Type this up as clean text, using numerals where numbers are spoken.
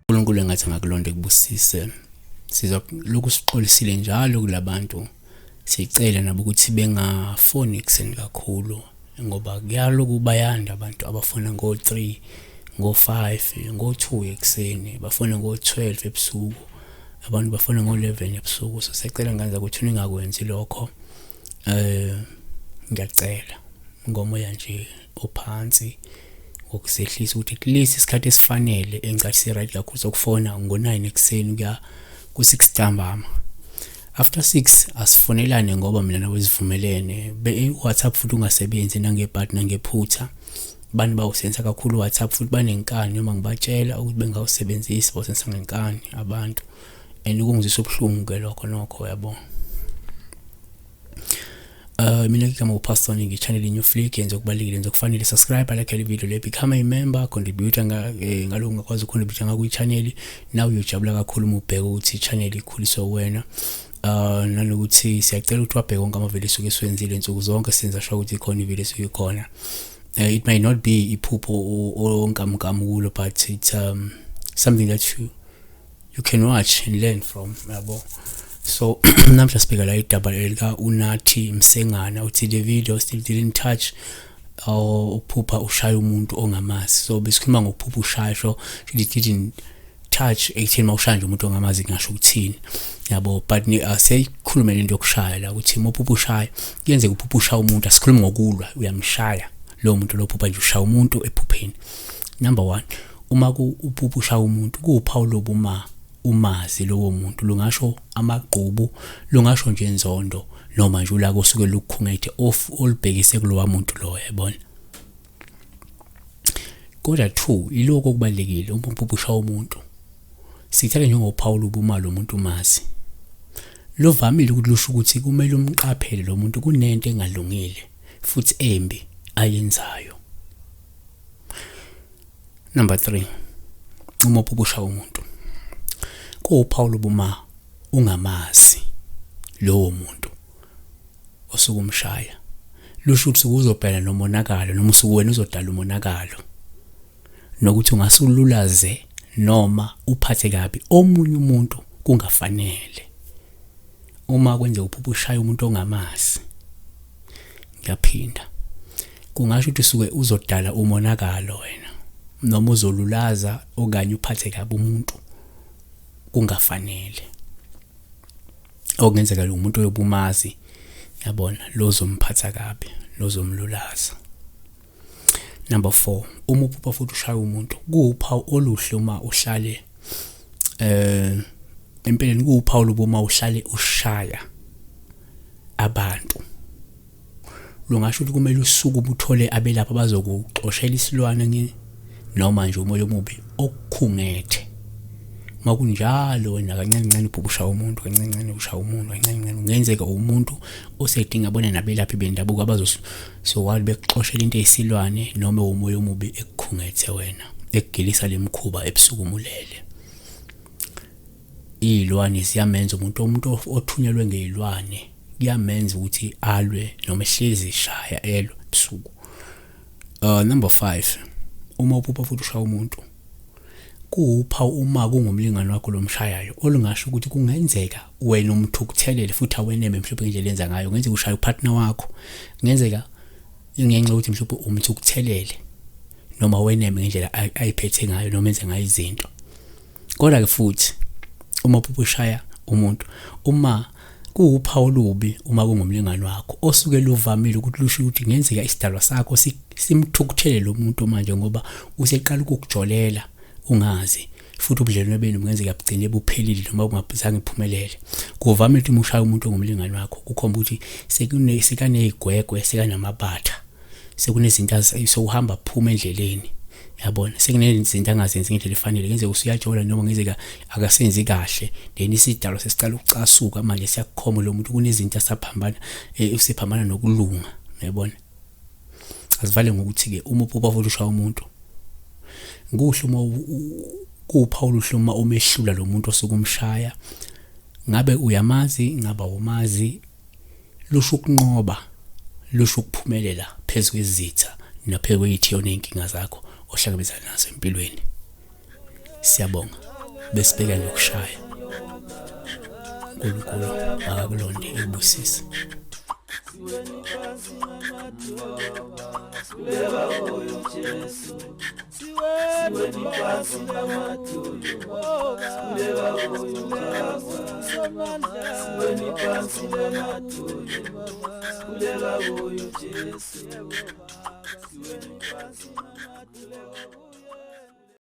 uNkulunkulu engathi angakulonda ekubusise. Sizolokhu sixolisile njalo kulabantu, sicela nabo ukuthi bengafoni ekuseni kakhulu ngoba kuyaloku bayanda abantu abafona ngo-3, ngo-5, ngo-2 ekuseni, bafona ngo-12 ebusuku, abantu bafona ngo-11 ebusuku. So siyacela ngane zakwethu ningakwenzi lokho. Ngiyacela ngomoya nje ophansi ngokuzehlisa ukuthi at least isikhathi esifanele engicathi si-right kakhulu sokufona ngo-9 ekuseni kuya ku-6 ntambama. After 6 asifonelane ngoba mina nawe sivumelene. I-WhatsApp futhi ungasebenzi nangebhadi nangephutha. Abantu bawusebenzisa kakhulu u-WhatsApp futhi banenkani noma ngibatshela ukuthi bengawusebenzisi, bawusebenzisa ngenkani abantu and kungizwisa ubuhlungu-ke lokho nokho yabo. Mina igama uPastor ngi-channel New Flick, yenza okubalulekile, yenza okufanele. Subscribe, like le video le, become a member, contribute ngalokhu ungakwazi ucontribute ngakho i-channel. Nawe uyojabula kakhulu uma ubheka ukuthi i-channel ikhuliswe wena. Nanokuthi siyacela ukuthi wabheke wonke amavidiyo esuke siwenzile nsuku zonke, senza sure ukuthi ikhona ividiyo esuke ikhona. It may not be iphupho onkamukamu kulo, but it's something that you can watch and learn from, yabo. So namhla sibheka la idaba lika Unathi Msengana, uthi the video still didn't touch uphupha ushaya umuntu ongamazi. So besikhuluma ngokuphupha ushaya, so it didn't touch ekutheni mawushaya nje umuntu ongamazi ngasho ukuthini, yabo. But asiyikhulume lento yokushaya la, ukuthi uma uphupha ushaya, kuyenzeka uphupha ushaya umuntu, asikhulumi ngokulwa, uyamshaya lowo muntu lo, phupha nje ushaya umuntu ephupheni. Number 1, uma uphupha ushaya umuntu, kuwuphawu lobuma umazi lowo muntu, lungasho amagqubu, lungasho nje inzondo, noma nje ulaka osuke lukukhungethe off olubhekise kulowa muntu loyo, yabona. Kodwa 2, iloko okubalekile, uma uphupha ushaya umuntu, sithathe njengophawu lobuma lo muntu umazi. Lovamile ukuthi lusho ukuthi kumele umqaphele lo muntu, kunento engalungile futhi embi ayenzayo. Number 3, uma uphupha ushaya umuntu, kuwuphawu lobuma ungamazi lowo muntu osuke umshaya. Lusho ukuthi uzobhekana nomonakalo, noma usuke wena uzodala umonakalo, nokuthi ungasululaze noma uphathe kabi omunye umuntu kungafanele. Uma kwenzeka uphupha ushaya umuntu ongamazi, ngiyaphinda, kungasho ukuthi usuke uzodala umonakalo wena, noma uzolulaza okanye uphathe kabi umuntu kungafanele. Okungenzeka lo muntu oyobumazi, yabona, lo ozomphatha kabi, lo ozomlulaza. Number 4, uma uphupha futhi ushaya umuntu, kuwuphawu oluhle uma uhlale empeleni kuwuphawu lobuma uhlale ushaya abantu. Lungasho ukuthi kumele usukume uthole abelaphi abazokuxoshela isilwane noma nje umoya omubi okukhungethe. Uma kunjalo wena kancane kancane uphupha ushaya umuntu, kancane kancane ushaya umuntu, kancane kancane kungenzeka umuntu osedinga bona nabelaphi bendabuko abazosokwazi bekuxoshela into eyisilwane noma umoya omubi ekukhungethe wena, ekugilisa lemkhuba ebusuku umulele. Izilwane ziyamenza umuntu othunyelwe ngezilwane, kuyamenza ukuthi alwe noma ehlezi eshaya elwa ebusuku. Number 5, uma uphupha futhi ushaya umuntu, kuwuphawu uma kungumlingani wakho lomshayayo, olungasho ukuthi kungenzeka wena umthukuthelele futhi aweneme mhlawumbe ngendlela enza ngayo. Kungenzeka ushaya upartner wakho, kungenzeka ngenxa yokuthi mhlawumbe umthukuthelele noma weneme ngendlela ayiphethe ngayo noma enze ngayo izinto. Kodwa ke futhi uma uphupha ushaya umuntu, uma kuwuphawu olubi uma kungumlingani wakho, osuke luvamile ukuthi lusho ukuthi kungenzeka isidalwa sakho simthukuthele lo muntu manje, ngoba useqala ukukujolela ungazi, futhi ubudlelwano benu kungenzeka bugcine buphelile noma bungazange buphumelele. Kuvamile ukuthi uma ushaya umuntu ongumlingani wakho, kukhomba ukuthi sekaney'gwegwe, sekanamabatha, sekunezinto sewuhamba phuma endleleni, yabona, sekunezinto angazenzi ngendlela efanele. Kungenzeka usuyajola noma kungenzeka akasenzi kahle, then isidalwa sesiqala ukucasuka manje, siyakukhomba lo muntu kunezinto asaphambana, usephambana nokulunga, yabona. Asivale ngokuthi-ke uma uphupha futhi ushaya umuntu, kuhle uma kuwuphawu oluhle uma umehlula lo muntu osuke umshaya, ngabe uyamazi, ngabe awumazi. Lusho ukunqoba, lusho ukuphumelela phezu kwezitha naphezu kweyithiyo nezinkinga zakho ohlangabezana nazo empilweni. Siyabonga. Besibheka nokushaya. uNkulunkulu akakulonde ekubusise. Siweni phansi namadolo.